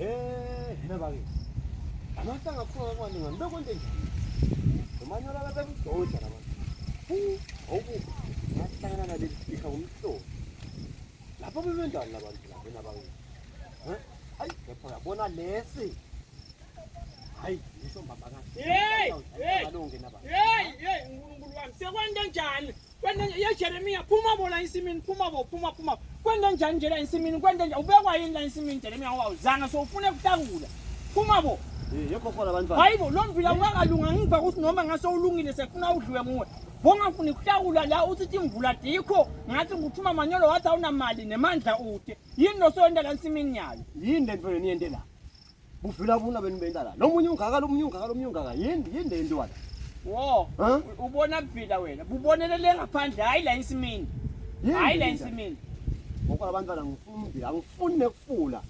Eh, hina bakithi. Amahlanga akhona kwaningi ngibekwente nje. Umanyola lapha ebudodla labantu. Awubu ngahlangana naleli sika ngumhlolo. Lapho bebendani labantu la hina bakithi. Eh? Hayi, kepha uyabona lesi. Hayi, ngisho mbamba kahle. Hey, hey. Alunge nabantu. Hey, hey, uNkulunkulu wami, sekwente njani? Kwente ye Jeremiah, phuma bo la ensimini, phuma bo, phuma phuma. Kwente njani nje la ensimini? Kwente njani? Ubekwa yini la ensimini Jeremiah ngoba uzange so ufune kuhlakula. Phuma bo. Eh, yekho khona abantwana. Hayi bo, lo mvila ungakalunga ngiva ukuthi noma ngase ulungile sekufuna udliwe nguwe. Bongafuni kuhlakula la uthi timvula dikho, ngathi ngikuthuma manyolo wathi awunamali nemandla ude. Yini lo soyenta la ensimini yayo? Yini lento yeni yente la? Buvila buna benu benta la. Lomunye ungaka lomunye ungaka lomunye ungaka. Yini yini le nto wala? Wo, Huh? ubona kuvila wena. Bubonelele ngaphandle hayi la ensimini. Yini Hayi la le nto? ensimini. Ngoba abantwana ngifuna ummbila, angifuni nekufula.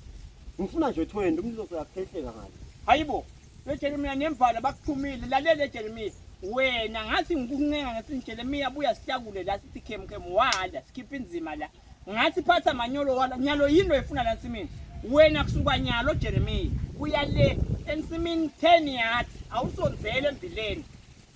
Ngifuna nje 20 umlilo soyakhehleka ngale. Hayibo, weJeremiya nemvala bakuthumile. Lalela Jeremiya. Wena ngathi ngikuncenga ngethi Jeremiya buya sihlakule la sithi khem khem wala sikhipha inzima la. Ngathi phatha manyolo wala nyalo yini loyifuna la ensimini? Wena kusuka nyalo Jeremiya kuya le ensimini 10 yards awusondzele embileni.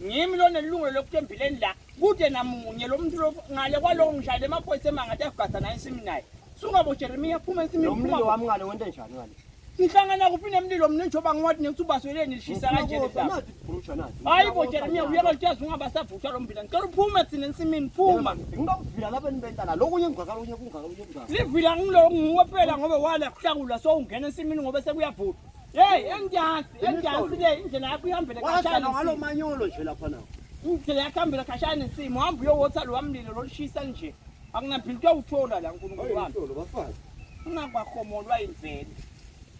Ngimi lonelungelo lokuthi embileni la kude namunye lo muntu lo ngale kwalowo ngishayele emaphoyisa emangathi afgasa naye ensimini naye. Suka bo Jeremiya phuma ensimini Lo phuma. mlilo bo. wami ngale wente njani ngale? Ngihlangana kuphi nemlilo mina njengoba ngiwathi ngithi ubaseleni lishisa kanje Ngifuna leli nathi brusha nathi. Hayi bo Jeremiah uyeka lutyazi ungabasavutha lo mbila. Ngicela uphume thina ensimini phuma. Ngingakuvila lapha enibenta la. Lokunye kungaka lokunye kungaka lokunye kungaka. Livila ngilo nguwe phela ngoba wala kuhlakula so ungena ensimini ngoba sekuyavuthwa. Hey engiyansi engiyansi le indlela yakho ihambele Wadlala khashana. ngalo manyolo nje lapha na. Indlela yakho ihambele khashana nensimu hamba uyowotha lo mlilo lolushisa nje. Akunaphila kuyawuthola la uNkulunkulu wami. Hayi bafazi. Ungakwahomolwa imvelo.